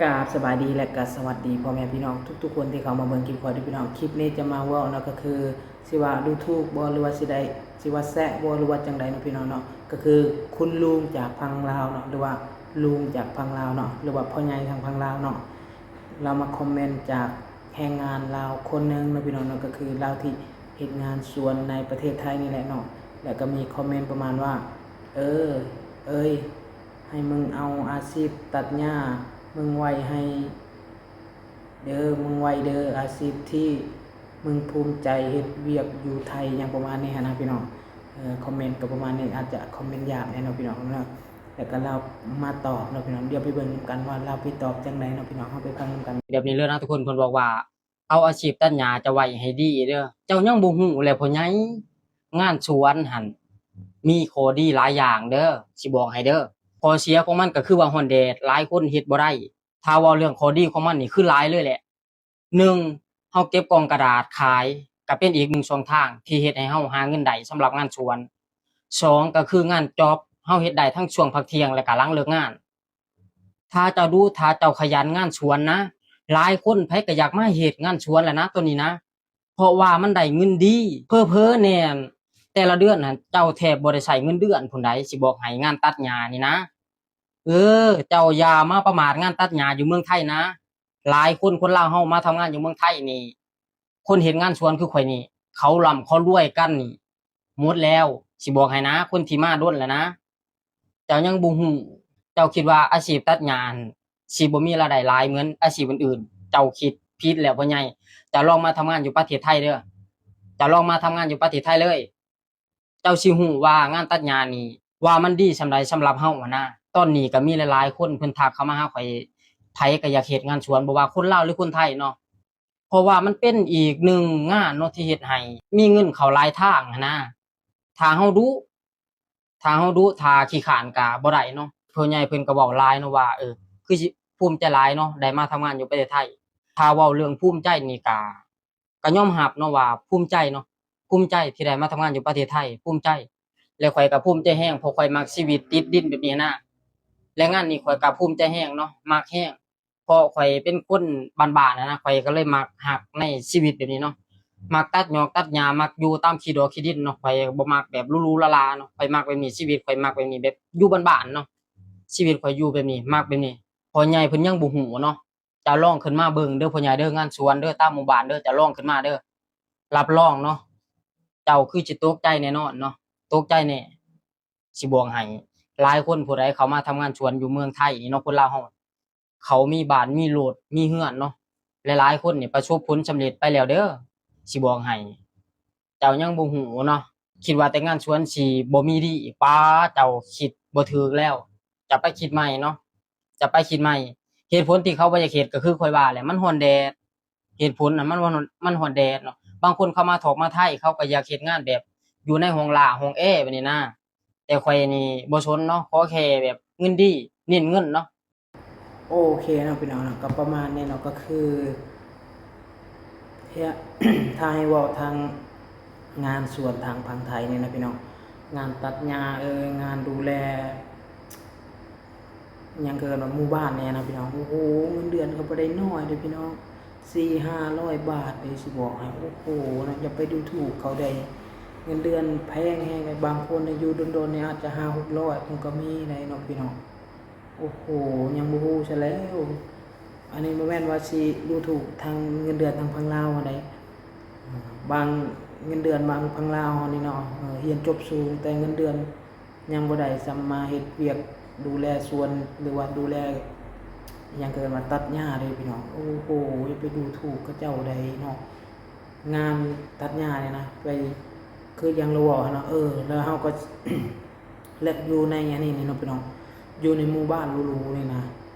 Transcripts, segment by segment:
ກາບສະບາຍດີ ແລະ ກະສະຫວັດດີພໍ່ແມ່ພີ່ນ້ອງທຸກໆຄົນທີ່ເຂົ້າມາເບິ່ງຄລິບຂ້ອຍເດີພີ່ນ້ອງ. ຄລິບນີ້ຈະມາເວົ້າເນາະ ກໍຄືຊິວ່າດູຖູກບໍ່ ຫຼືວ່າຊິໄດ້ ຊິວ່າແຊະບໍ່ ຫຼືວ່າຈັ່ງໃດເນາະພີ່ນ້ອງເນາະ. ກໍຄືຄຸນລຸງຈາກຝັ່ງລາວເນາະ ຫຼືວ່າລຸງຈາກຝັ່ງລາວເນາະ ຫຼືວ່າພໍ່ໃຫຍ່ທາງຝັ່ງລາວເນາະ ລາວມາຄອມເມັນຈາກແຮງງານລາວຄົນໜຶ່ງເນາະພີ່ນ້ອງເນາະ, ກໍຄືລາວທີ່ເຮັດງານສວນໃນປະເທດໄທນີ້ແຫຼະເນາະ. ແລ້ວກໍມີຄອມເມັນປະມານວ່າ ເອີ ເອີຍ ໃຫ້ມຶງເອົາອາຊີບຕັດຫຍ້າ ມຶງໄວ້ໃຫ້ເດີ ມຶງໄວ້ເດີ ອາຊີບທີ່ມຶງພູມໃຈເຮັດວຽກຢູ່ໄທ ຫຍັງປະມານນີ້ຫັ້ນນະພີ່ນ້ອງ. ເອີ ຄອມເມັນກໍປະມານນີ້ ອາດຈະຄອມເມັນຫຍາບແດ່ເນາະພີ່ນ້ອງເນາະ. ແລ້ວກໍລາວມາຕອບເນາະພີ່ນ້ອງ, ດຽວໄປເບິ່ງນຳກັນວ່າລາວໄປຕອບຈັ່ງໃດເນາະພີ່ນ້ອງ, ເຮົາໄປຟັງນຳກັນ. ແບບນີ້ເລີຍເນາະ ທຸກຄົນ ເພິ່ນບອກວ່າ ເອົາອາຊີບຕັດຫຍ້າຈະໄວ້ໃຫ້ດີເດີ. ເຈົ້າຍັງບໍ່ຮູ້ແຫຼະພໍ່ໃຫຍ່, ງານສວນຫັ້ນມີຂໍ້ດີຫຼາຍຢ່າງເດີ ຊິບອກໃຫ້ເດີ. ຂໍ້ເສຍຂອງມັນກໍຄືວ່າຮ້ອນແດດ ຫຼາຍຄົນເຮັດບໍ່ໄດ້. ຖ້າເວົ້າເລື່ອງຂໍ້ດີຂອງມັນນີ້ຄືຫຼາຍເລີຍແຫຼະ. ໜຶ່ງ ເຮົາເກັບກ່ອງກະດາດຂາຍ ກໍເປັນອີກໜຶ່ງຊ່ອງທາງທີ່ເຮັດໃຫ້ເຮົາຫາເງິນໄດ້ສຳລັບງານສວນ. ສອງ ກໍຄືງານຈັອບ ເຮົາເຮັດໄດ້ທັງຊ່ວງພັກທ່ຽງ ແລະ ກະຫຼັງເລີກງານ. ຖ້າເຈົ້າດຸ ຖ້າເຈົ້າຂະຫຍັນງານສວນນະ, ຫຼາຍຄົນໃຜກໍຢາກມາເຮັດງານສວນແຫຼະນະ ຕອນນີ້ນະ, ເພາະວ່າມັນໄດ້ເງິນດີ. ເຜີໆແນ່ນ ແຕ່ລະເດືອນຫັ້ນເຈົ້າແທບບໍ່ໄດ້ໃຊ້ເງິນເດືອນພຸ້ນໃດ໋ ຊິບອກໃຫ້, ງານຕັດຫຍ້ານີ້ນະ. ເອີ ເຈົ້າຢ່າມາປະໝາດງານຕັດຫຍ້າຢູ່ເມືອງໄທນະ. ຫຼາຍຄົນ ຄົນລາວເຮົາມາທຳງານຢູ່ເມືອງໄທນີ້ ຄົນເຮັດງານສວນຄືຂ້ອຍນີ້ ເຂົາລ່ຳເຂົາລວຍກັນນີ້ ໝົດແລ້ວ ຊິບອກໃຫ້ນະ, ຄົນທີ່ມາດົນແລ້ວນະ. ເຈົ້າຍັງບໍ່ຮູ້, ເຈົ້າຄິດວ່າອາຊີບຕັດຫຍ້າຫັ້ນຊິບໍ່ມີລາຍໄດ້ຫຼາຍເໝືອນອາຊີບອື່ນໆ. ເຈົ້າຄິດຜິດແລ້ວພໍ່ໃຫຍ່. ເຈົ້າລອງມາທຳງານຢູ່ປະເທດໄທເດີ, ເຈົ້າລອງມາທຳງານຢູ່ປະເທດໄທເລີຍ. ເຈົ້າຊິຮູ້ວ່າງານຕັດຫຍ້ານີ້ ວ່າມັນດີສ່ຳໃດສຳລັບເຮົາຫັ້ນນະ. ຕອນນີ້ກໍມີຫຼາຍໆຄົນເພິ່ນທັກເຂົ້າມາຫາຂ້ອຍ, ໃຜກໍຢາກເຮັດງານສວນ ບໍ່ວ່າຄົນລາວ ຫຼື ຄົນໄທເນາະ. ເພາະວ່າມັນເປັນອີກໜຶ່ງງານເນາະ ທີ່ເຮັດໃຫ້ມີເງິນເຂົ້າຫຼາຍທາງຫັ້ນນະ. ຖ້າເຮົາດຸ ຖ້າເຮົາດຸ ຖ້າຂີ້ຄ້ານກະບໍ່ໄດ້ເນາະ. ພໍ່ໃຫຍ່ເພິ່ນກໍເວົ້າຫຼາຍເນາະວ່າ ເອີ ຄືຊິພູມໃຈຫຼາຍເນາະ ໄດ້ມາທຳງານຢູ່ປະເທດໄທ. ຖ້າເວົ້າເລື່ອງພູມໃຈນີ້ກະ ກໍຍອມຮັບເນາະວ່າພູມໃຈເນາະ, ພູມໃຈທີ່ໄດ້ມາທຳງານຢູ່ປະເທດໄທ, ພູມໃຈ. ແລະ ຂ້ອຍກໍພູມໃຈແຮງ ເພາະຂ້ອຍມັກຊີວິດຕິດດິນແບບນີ້ນະ. ແລະ ງານນີ້ຂ້ອຍກໍພູມໃຈແຮງເນາະ, ມັກແຮງ. ເພາະຂ້ອຍເປັນຄົນບ້ານໆຫັ້ນນະ, ຂ້ອຍກໍເລີຍມັກຮັກໃນຊີວິດແບບນີ້ເນາະ. ມັກຕັດຫຍ້ອກຕັດຫຍ້າ, ມັກຢູ່ຕາມຂີ້ດອກຂີ້ດິນເນາະ. ຂ້ອຍບໍ່ມັກແບບຫຼູໆຫຼາໆເນາະ, ຂ້ອຍມັກແບບນີ້, ຊີວິດຂ້ອຍມັກແບບນີ້, ແບບຢູ່ບ້ານໆເນາະ. ຊີວິດຂ້ອຍຢູ່ແບບນີ້, ມັກແບບນີ້. ພໍ່ໃຫຍ່ເພິ່ນຍັງບໍ່ຮູ້ເນາະ. ເຈົ້າລອງຂຶ້ນມາເບິ່ງເດີພໍ່ໃຫຍ່ເດີ, ງານສວນເດີ, ຕາມໝູ່ບ້ານເດີ, ເຈົ້າລອງຂຶ້ນມາເດີ. ຮັບຮອງເນາະ, ເຈົ້າຄືຊິຕົກໃຈແນ່ນອນເນາະ, ຕົກໃຈແນ່. ຊິບອກໃຫ້, ຫຼາຍຄົນຜູ້ໃດເຂົ້າມາທຳງານສວນຢູ່ເມືອງໄທນີ້ເນາະ, ຄົນລາວເຮົາ ເຂົາມີບ້ານມີລົດມີເຮືອນເນາະ, ຫຼາຍໆຄົນນີ້ປະສົບຜົນສຳເລັດໄປແລ້ວເດີ. ຊິບອກໃຫ້, ເຈົ້າຍັງບໍ່ຮູ້ເນາະ, ຄິດວ່າແຕ່ງານສວນຊິບໍ່ມີດີ, ປ້າ ເຈົ້າຄິດບໍ່ຖືກແລ້ວ. ຈະໄປຄິດໃໝ່ເນາະ, ຈະໄປຄິດໃໝ່. ເຫດຜົນທີ່ເຂົາບໍ່ຢາກເຮັດກໍຄືຂ້ອຍວ່າແຫຼະ, ມັນຮ້ອນແດດ. ເຫດຜົນນະ ມັນ ມັນ ມັນຮ້ອນແດດເນາະ. ບາງຄົນເຂົາມາທອກມາໄທ ເຂົາກໍຢາກເຮັດງານແບບຢູ່ໃນຫ້ອງລ້າ ຫ້ອງແອແບບນີ້ນະ, ແຕ່ຂ້ອຍນີ້ບໍ່ສົນເນາະ, ຂໍແຄ່ແບບເງິນດີ, ເນັ້ນເງິນເນາະ. ໂອເຄເນາະພີ່ນ້ອງເນາະ, ກໍປະມານນີ້ເນາະ, ກໍຄື ເຮັດ ຖ້າໃຫ້ເວົ້າທາງງານສວນທາງຝັ່ງໄທນີ້ນະພີ່ນ້ອງ, ງານຕັດຫຍ້າເອີຍ, ງານດູແລ ຫຍັງ ເອີ້ນວ່າໝູ່ບ້ານແດ່ນະພີ່ນ້ອງ. ໂອ້ໂຫ ເງິນເດືອນກໍບໍ່ໄດ້ນ້ອຍເດ້ພີ່ນ້ອງ, ສີ່ຫ້າຮ້ອຍບາດເດ້ ຊິບອກໃຫ້. ໂອ້ໂຫເນາະ, ຢ່າໄປດູຖູກເຂົາໃດ, ເງິນເດືອນແພງແຮງເດ້. ບາງຄົນນີ້ຢູ່ດົນໆນີ້ອາດຈະຫ້າຫົກຮ້ອຍພຸ້ນກໍມີໄດ໋ເນາະພີ່ນ້ອງ. ໂອ້ໂຫ ຍັງບໍ່ຮູ້ຊະແລ້ວ. ອັນນີ້ບໍ່ແມ່ນວ່າຊິດູຖູກທາງເງິນເດືອນທາງຝັ່ງລາວຫັ້ນໃດ໋. ບາງເງິນເດືອນບາງຝັ່ງລາວເຮົານີ້ເນາະ, ເອີ ຮຽນຈົບສູງແຕ່ເງິນເດືອນຍັງບໍ່ໄດ້ສ່ຳມາເຮັດວຽກດູແລສວນ ຫຼືວ່າດູແລ ຫຍັງ ເອີ້ນວ່າຕັດຫຍ້າເດ້ພີ່ນ້ອງ. ໂອ້ໂຫ ຢ່າໄປດູຖູກເຂົາເຈົ້າໃດ໋ເນາະ. ງານຕັດຫຍ້ານີ້ນະ ໄປ ຄືຢ່າງລາວເວົ້າຫັ້ນນະ, ເອີ ແລ້ວເຮົາກໍ ແລະ ຢູ່ໃນອັນນີ້ນີ້ເນາະພີ່ນ້ອງ, ຢູ່ໃນໝູ່ບ້ານຫຼູໆນີ້ນະ,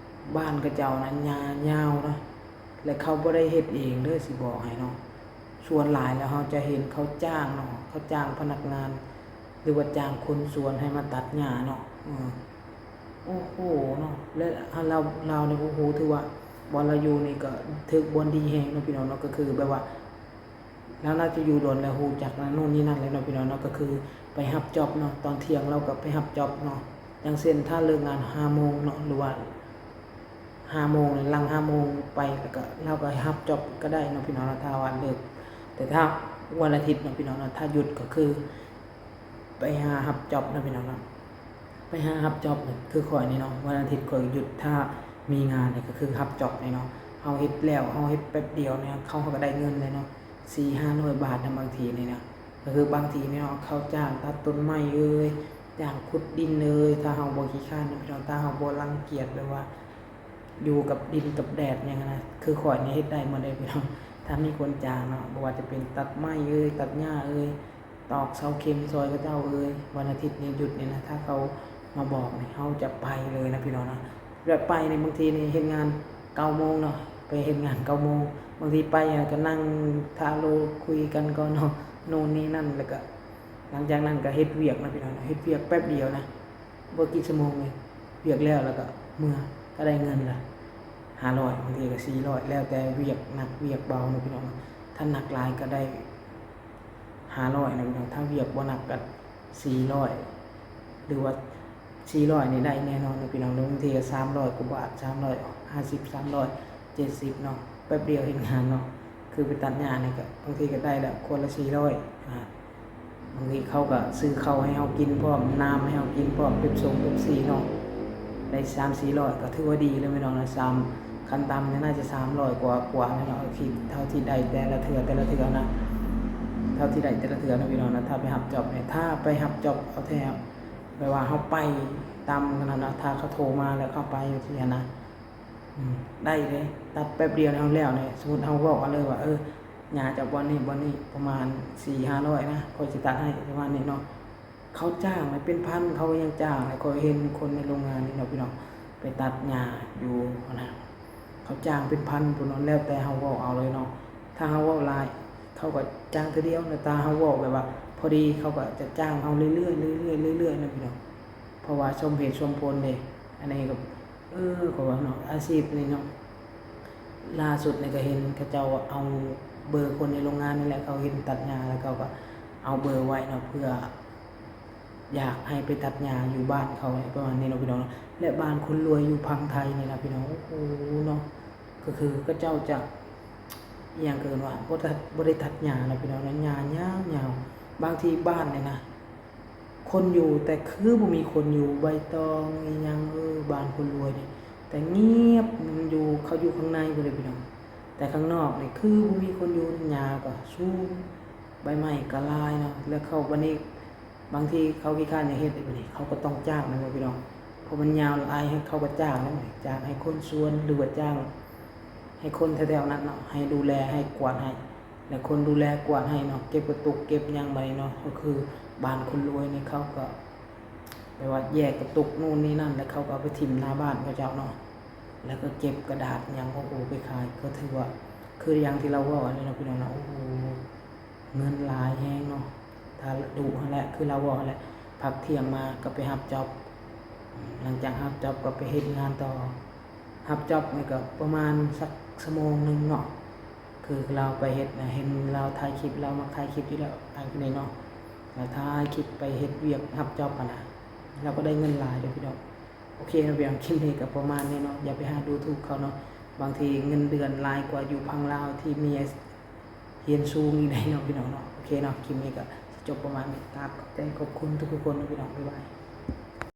ບ້ານເຂົາເຈົ້ານະ ຫຍ້າຍາວນະ, ແລະ ເຂົາບໍ່ໄດ້ເຮັດເອງເດີ ຊິບອກໃຫ້ເນາະ. ສ່ວນຫຼາຍແລ້ວເຮົາຈະເຫັນເຂົາຈ້າງເນາະ, ເຂົາຈ້າງພະນັກງານ ຫຼືວ່າຈ້າງຄົນສວນໃຫ້ມາຕັດຫຍ້າເນາະ. ເອີ ໂອ້ໂຫເນາະ, ແລະ ລາວ ລາວນີ້ ໂອ້ໂຫ ຖືວ່າບ່ອນລາວຢູ່ນີ້ກໍຖືກບ່ອນດີແຮງເນາະພີ່ນ້ອງເນາະ, ກໍຄືແບບວ່າ ລາວໜ້າຈະຢູ່ດົນແລ້ວ ຮູ້ຈັກນັ້ນໂນ່ນນີ້ນັ້ນແລ້ວເນາະພີ່ນ້ອງເນາະ, ກໍຄືໄປຮັບຈ໊ອບເນາະ, ຕອນທ່ຽງລາວກໍໄປຮັບຈ໊ອບເນາະ. ຢ່າງເຊັ່ນ ຖ້າເລີກງານຫ້າໂມງເນາະ ຫຼືວ່າ ຫ້າໂມງ ຫຼັງຫ້າໂມງໄປ ແລ້ວກໍ ລາວກໍຮັບຈັອບກໍໄດ້ເນາະພີ່ນ້ອງເນາະ ຖ້າວ່າເລີກ. ແຕ່ຖ້າວັນອາທິດເນາະພີ່ນ້ອງເນາະ ຖ້າຢຸດກໍຄືໄປຫາຮັບຈັອບເນາະພີ່ນ້ອງເນາະ ໄປຫາຮັບຈັອບ. ຄືຂ້ອຍນີ້ເນາະ ວັນອາທິດຂ້ອຍຢຸດ ຖ້າມີງານນີ້ກໍຄືຮັບຈັອບນີ້ເນາະ ເຮົາເຮັດແລ້ວ ເຮົາເຮັດແປັບດຽວນີ້ ເຮົາ ເຮົາກໍໄດ້ເງິນເລີຍເນາະ ສີ່ຫ້າຮ້ອຍບາດນະ ບາງທີນີ້ນະ. ກໍຄືບາງທີນີ້ເນາະ ເຂົາຈ້າງຕັດຕົ້ນໄມ້ເອີຍ ຈ້າງຂຸດດິນເອີຍ ຖ້າເຮົາບໍ່ຂີ້ຄ້ານເນາະພີ່ນ້ອງ ຖ້າເຮົາບໍ່ລັງກຽດ ແບບວ່າຢູ່ກັບດິນກັບແດດຫຍັງຫັ້ນນະ ຄືຂ້ອຍນີ້ເຮັດໄດ້ໝົດເລີຍພີ່ນ້ອງ ຖ້າມີຄົນຈ້າງເນາະ ບໍ່ວ່າຈະເປັນຕັດໄມ້ເອີຍ ຕັດຫຍ້າເອີຍ ຕອກເສົາເຂັມຊ່ອຍເຂົາເຈົ້າເອີຍ. ວັນອາທິດນີ້ຢຸດນີ້ນະ ຖ້າເຂົາມາບອກນີ້ ເຮົາຈະໄປເລີຍນະພີ່ນ້ອງນະ. ແບບໄປນີ້ ບາງທີນີ້ເຮັດງານເກົ້າໂມງເນາະ ໄປເຮັດງານເກົ້າໂມງ ບາງທີໄປກໍນັ່ງຖ້າໂລ ຄຸຍກັນກ່ອນເນາະ ໂນ່ນນີ້ນັ້ນ ແລ້ວກໍຫຼັງຈາກນັ້ນກໍເຮັດວຽກນະພີ່ນ້ອງ ເຮັດວຽກແປັບດຽວນະ ບໍ່ກີ່ຊົ່ວໂມງເອງ ວຽກແລ້ວ ແລ້ວກໍເມືອ ກໍໄດ້ເງິນລະຫ້າຮ້ອຍ ບາງທີກໍສີ່ຮ້ອຍ ແລ້ວແຕ່ວຽກໜັກວຽກເບົາເນາະພີ່ນ້ອງ. ຖ້າໜັກຫຼາຍກໍໄດ້ຫ້າຮ້ອຍນະພີ່ນ້ອງ ຖ້າວຽກບໍ່ໜັກກໍສີ່ຮ້ອຍ ຫຼືວ່າສີ່ຮ້ອຍນີ້ໄດ້ແນ່ນອນເນາະພີ່ນ້ອງ. ບາງທີກໍສາມຮ້ອຍກວ່າບາດ ສາມຮ້ອຍຫ້າສິບ ສາມຮ້ອຍເຈັດສິບເນາະ ແປັບດຽວເຮັດງານເນາະ. ຄືໄປຕັດຫຍ້ານີ້ກໍບາງທີກໍໄດ້ແລ້ວ ຄົນລະສີ່ຮ້ອຍ ອາ ບາງທີເຂົາກໍຊື້ເຂົ້າໃຫ້ເຮົາກິນພ້ອມ ນ້ຳໃຫ້ເຮົາກິນພ້ອມ ເປັບຊົງເປັບຊີເນາະ ໄດ້ສາມສີ່ຮ້ອຍ ກໍຖືວ່າດີແລ້ວພີ່ນ້ອງນະ. ສາມ ຂັ້ນຕ່ຳນີ້ໜ້າຈະສາມຮ້ອຍກວ່າ ກວ່າແລ້ວເນາະ ທີ່ ເທົ່າທີ່ໄດ້ແຕ່ລະເທື່ອ ແຕ່ລະເທື່ອນະ ເທົ່າທີ່ໄດ້ແຕ່ລະເທື່ອນະພີ່ນ້ອງນະ. ຖ້າໄປຮັບຈັອບນີ້ ຖ້າໄປຮັບຈັອບເອົາແທ້ ແບບວ່າເຮົາໄປຕາມນັ້ນນະ ຖ້າເຂົາໂທມາແລ້ວເຮົາໄປຈັ່ງຊີ້ຫັ້ນນະ ອືມ ໄດ້ເດ້ ຕັດແປັບດຽວໃຫ້ເຮົາແລ້ວເດ້. ສົມມຸດເຮົາເວົ້າເອົາເລີຍວ່າ ເອີ ຫຍ້າຈາກບ່ອນນີ້ບ່ອນນີ້ປະມານສີ່ຫ້າຮ້ອຍນະ ຂ້ອຍຊິຕັດໃຫ້ ປະມານນີ້ເນາະ. ເຂົາຈ້າງເປັນພັນ ເຂົາກໍຍັງຈ້າງ. ແລ້ວຂ້ອຍເຫັນຄົນໃນໂຮງງານນີ້ເນາະພີ່ນ້ອງ ໄປຕັດຫຍ້າຢູ່ຫັ້ນນະ ເຂົາຈ້າງເປັນພັນພຸ້ນເນາະ ແລ້ວແຕ່ເຮົາເວົ້າເອົາເລີຍເນາະ. ຖ້າເຮົາເວົ້າຫຼາຍ ເຂົາກໍຈ້າງເທື່ອດຽວນະ ແຕ່ເຮົາເວົ້າແບບວ່າພໍດີ ເຂົາກໍຈະຈ້າງເຮົາເລື້ອຍໆ ເລື້ອຍໆ ເລື້ອຍໆນະພີ່ນ້ອງ ເພາະວ່າສົມເຫດສົມຜົນເດ້. ອັນນີ້ກໍ ເອີ ເຂົາວ່າເນາະ ອາຊີບນີ້ເນາະ ລ່າສຸດນີ້ກໍເຫັນເຂົາເຈົ້າເອົາເບີຄົນໃນໂຮງງານນີ້ແຫຼະ ເຂົາເຫັນຕັດຫຍ້າ ແລ້ວເຂົາກໍເອົາເບີໄວ້ເນາະ ເພື່ອຢາກໃຫ້ໄປຕັດຫຍ້າຢູ່ບ້ານເຂົາ ປະມານນີ້ເນາະພີ່ນ້ອງເນາະ. ແລະ ບ້ານຄົນລວຍຢູ່ຝັ່ງໄທນີ້ນະພີ່ນ້ອງ ໂອ້ໂຫເນາະ ກໍຄືເຂົາເຈົ້າຈະ ອີ່ຫຍັງເອີ້ນວ່າ ບໍ່ຕັດ ບໍ່ໄດ້ຕັດຫຍ້ານະພີ່ນ້ອງເນາະ ຫຍ້າຍາວໆ. ບາງທີບ້ານນີ້ນະ ຄົນຢູ່ ແຕ່ຄືບໍ່ມີຄົນຢູ່ ໃບຕອງອີ່ຫຍັງ ເອີ ບ້ານຄົນລວຍນີ້ ແຕ່ງຽບຢູ່ ເຂົາຢູ່ຂ້າງໃນພຸ້ນເດ້ພີ່ນ້ອງ ແຕ່ຂ້າງນອກນີ້ຄືບໍ່ມີຄົນຢູ່ ຫຍ້າກໍສູງ ໃບໄມ້ກໍຫຼາຍເນາະ. ແລ້ວເຂົາ ບັດນີ້ ບາງທີເຂົາຂີ້ຄ້ານຢາກເຮັດເດ ບັດນີ້ເຂົາກໍຕ້ອງຈ້າງແມ່ນບໍ່ພີ່ນ້ອງ ເພາະມັນຍາວຫຼາຍ ເຂົາກໍຈ້າງແລ້ວ ຈ້າງໃຫ້ຄົນສວນ ຫຼືວ່າຈ້າງໃຫ້ຄົນແຖວໆນັ້ນເນາະ ໃຫ້ດູແລ ໃຫ້ກວາດໃຫ້ ແລະ ຄົນດູແລກວາດໃຫ້ເນາະ ເກັບກະຕຸກເກັບຫຍັງໄວ້ເນາະ. ກໍຄືບ້ານຄົນລວຍນີ້ ເຂົາກໍແບບວ່າແຍກກະຕຸກໂນ່ນນີ້ນັ້ນ ແລ້ວເຂົາກໍເອົາໄປຖິ້ມໜ້າບ້ານເຂົາເຈົ້າເນາະ ແລ້ວກໍເກັບກະດາດຫຍັງ ໂອ້ໂຫ ໄປຂາຍ ກໍຖືວ່າ ຄືຢ່າງທີ່ລາວເວົ້າອັນນີ້ເນາະພີ່ນ້ອງເນາະ ໂອ້ໂຫ ເງິນຫຼາຍແຮງເນາະ. ຖ້າດຸຫັ້ນແຫຼະ ຄືລາວເວົ້າຫັ້ນແຫຼະ ພັກທ່ຽງມາກໍໄປຮັບຈັອບ ຫຼັງຈາກຮັບຈັອບກໍໄປເຮັດງານຕໍ່. ຮັບຈັອບນີ້ກໍປະມານສັກຊົ່ວໂມງໜຶ່ງເນາະ ຄືລາວໄປເຮັດນະ ເຫັນລາວຖ່າຍຄລິບ ລາວມັກຖ່າຍຄລິບຢູ່ແລ້ວ ອ້າຍຄົນນີ້ເນາະ ລາວຖ່າຍຄລິບໄປເຮັດວຽກຮັບຈັອບຫັ້ນນະ ລາວກໍໄດ້ເງິນຫຼາຍເດ້ພີ່ນ້ອງ. ໂອເຄເນາະພີ່ນ້ອງ ຄລິບນີ້ກໍປະມານນີ້ເນາະ ຢ່າໄປຫາດູຖູກເຂົາເນາະ ບາງທີເງິນເດືອນຫຼາຍກວ່າຢູ່ຝັ່ງລາວທີ່ເມຍຮຽນສູງອີກໄດ໋ເນາະພີ່ນ້ອງເນາະ. ໂອເຄເນາະ ຄລິບນີ້ກໍຊິຈົບປະມານນີ້ ກາບຂອບໃຈຂອບຄຸນທຸກໆຄົນເນາະພີ່ນ້ອງ ບາຍບາຍ.